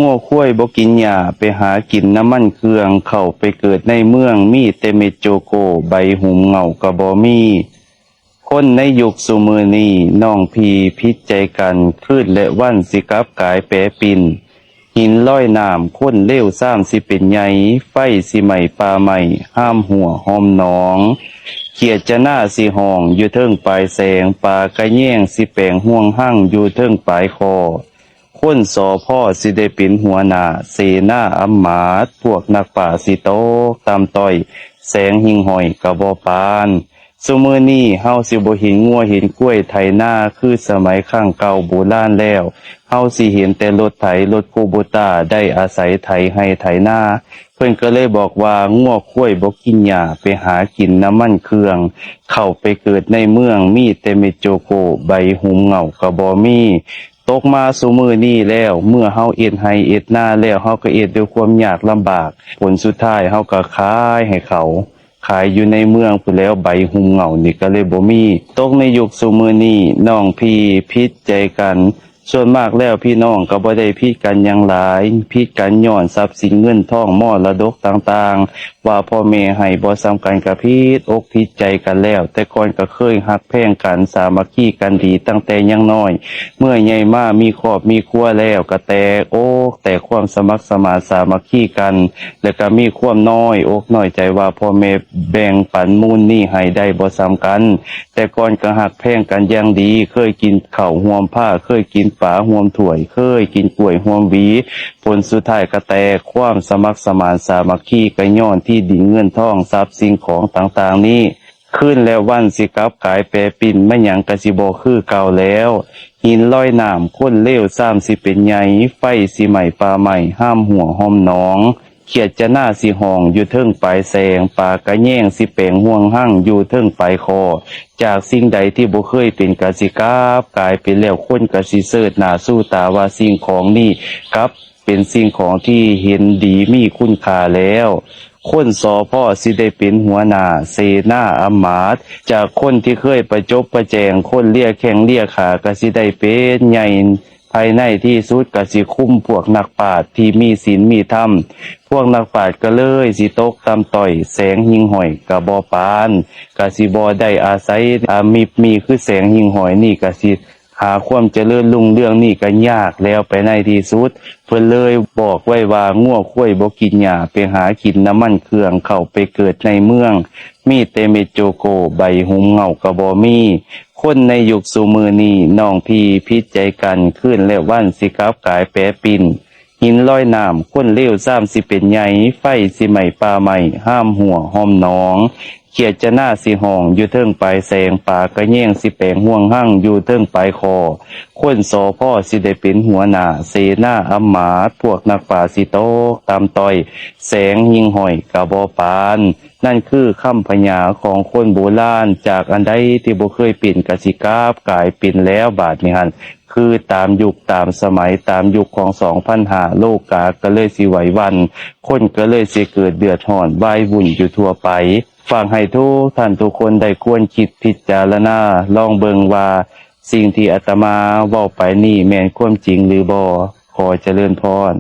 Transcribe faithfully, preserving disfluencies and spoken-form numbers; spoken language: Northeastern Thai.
งัวควายบ่กินหญ้า ไปหากินน้ำมันเครื่อง เข้าไปเกิดในเมือง มีแต่เม็ดโจโก้ ใบหุ้มเงาก็บ่มี คนในยุคซุมื้อนี้ น้องพี่ผิดใจกัน คืนและวันสิกลับกลายแปรปิ้น หินลอยน้ำ คนเลวซามสิเป็นใหญ่ ไฟสิไหม้ป่าไม้ ห้ามหัวห้อมหนอง เขียดจะหน้าสิห้อง อยู่เทิงปลายแสง ปลากะแยงสิแปงห่วงหั่ง อยู่เทิงปลายคอ คนสอพอสิได้เป็นหัวหน้า เสนาอำมาตย์ พวกนักปราชญ์สิตกต่ำต้อย แสงหิ่งห้อยก็บ่ปาน ซุมื้อนี้เฮาสิบ่เห็นงัวเห็นควายไถนาคือสมัยครั้งเก่าโบราณแล้ว เฮาสิเห็นแต่รถไถ รถคูโบต้า ได้อาศัยไถไฮ่ไถนา เพิ่นก็เลยบอกว่า งัวควายบ่กินหญ้า ไปหากินน้ำมันเครื่อง เข้าไปเกิดในเมือง มีแต่เม็ดโจโก้ ใบหุ้มเงาก็บ่มี ตกมาซุมื้อนี้แล้ว เมื่อเฮาเอ็ดไฮ่เอ็ดนาแล้ว เฮาก็เอ็ดด้วยความยากลำบาก ผลสุดท้ายเฮาก็ขายให้เขา ขายอยู่ในเมืองพู้นแหล้ว ใบหุ้มเงานี่ก็เลยบ่มี ตกในยุคซุมื้อนี้ น้องพี่ผิดใจกัน ส่วนมากแล้วพี่น้องก็บ่ได้ผิดกันหยังหลาย ผิดกันย้อนทรัพย์สินเงินทองมรดกต่างๆ ว่าพ่อแม่ให้บ่ส่ำกันก็ผิดอกผิดใจกันแล้ว แต่ก่อนก็เคยฮักแพงกัน สามัคคีกันดีตั้งแต่ยังน้อย เมื่อใหญ่มามีครอบมีครัวแล้วก็แตกอกแตกความสมัครสมานสามัคคีกัน แล้วก็มีความน้อยอกน้อยใจว่าพ่อแม่แบ่งปันมูลนี้ให้ได้บ่ส่ำกัน แต่ก่อนก็ฮักแพงกันอย่างดี เคยกินข้าวร่วมพา เคยกินปลาร่วมถ้วย เคยกินกล้วยร่วมหวี ผลสุดท้ายก็แตกความสมัครสมานสามัคคีก็ย้อนที่ดินเงินทองทรัพย์สิ่งของต่างๆนี้ คืนและวันสิกลับกลายแปรปิ้น มาหยังก็สิบ่คือเก่าแล้ว หินลอยน้ำ คนเลวซามสิเป็นใหญ่ ไฟสิไหม้ป่าไม้ ห้ามหัวห้อมหนอง เขียดจะหน้าสิห้อง อยู่เทิงปลายแสง ปลากะแยงสิแปงห่วงหั่ง อยู่เทิงปลายคอ จากสิ่งใดที่บ่เคยเป็นก็สิกลับกลายเป็นแล้ว คนก็สิเสิดหน้าสู้ตาว่าสิ่งของนี้กลับเป็นสิ่งของที่เห็นดีมีคุณค่าแล้ว คนสอพอสิได้เป็นหัวหน้า เสนาอำมาตย์ จากคนที่เคยประจบประแจง คนเลียแข้งเลียขาก็สิได้เป็นใหญ่ ภายในที่สุดก็สิคุมพวกนักปราชญ์ที่มีศีลมีธรรม พวกนักปราชญ์ก็เลยสิตกต่ำต้อย แสงหิ่งห้อยก็บ่ปาน ก็สิบ่ได้อาศัย อามิบมีคือแสงหิ่งห้อยนี่ก็สิหาความเจริญรุ่งเรืองนี่ก็ยากแล้วไปในที่สุด เพิ่นเลยบอกไว้ว่า งัวควายบ่กินหญ้า ไปหากินน้ำมันเครื่อง เข้าไปเกิดในเมือง มีแต่เม็ดโจโก้ ใบหุ้มเงาก็บ่มี คนในยุคซุมื้อนี้ น้องพี่ผิดใจกัน คืนและวันสิกลับกลายแปรปิ้น หินลอยน้ำ คนเลวซามสิเป็นใหญ่ ไฟสิไหม้ป่าไม้ ห้ามหัวห้อมหนอง เขียดจะหน้าสิห้อง อยู่เทิงปลายแสง ปลากะแยงสิแปงห่วงหั่ง อยู่เทิงปลายคอ คนสอพอสิได้เป็นหัวหน้า เสนาอำมาตย์ พวกนักปราชญ์สิตกต่ำต้อย แสงหิ่งห้อยก็บ่ปาน นั่นคือคำพยาของคนโบราณ จากอันใดที่บ่เคยเป็นก็สิกลับกลายเป็นแล้ว บาดนี้หั่น คือตามยุคตามสมัย ตามยุคของสองพันห้า โลกาก็เลยสิไหวหวั่น คนก็เลยสิเกิดเดือดร้อนวายวุ่นอยู่ทั่วไป ฝากให้ทุกท่านทุกคนได้ควรคิดพิจารณา ลองเบิ่งว่าสิ่งที่อาตมาเว้าไปนี่แม่นความจริงหรือบ่ ขอเจริญพร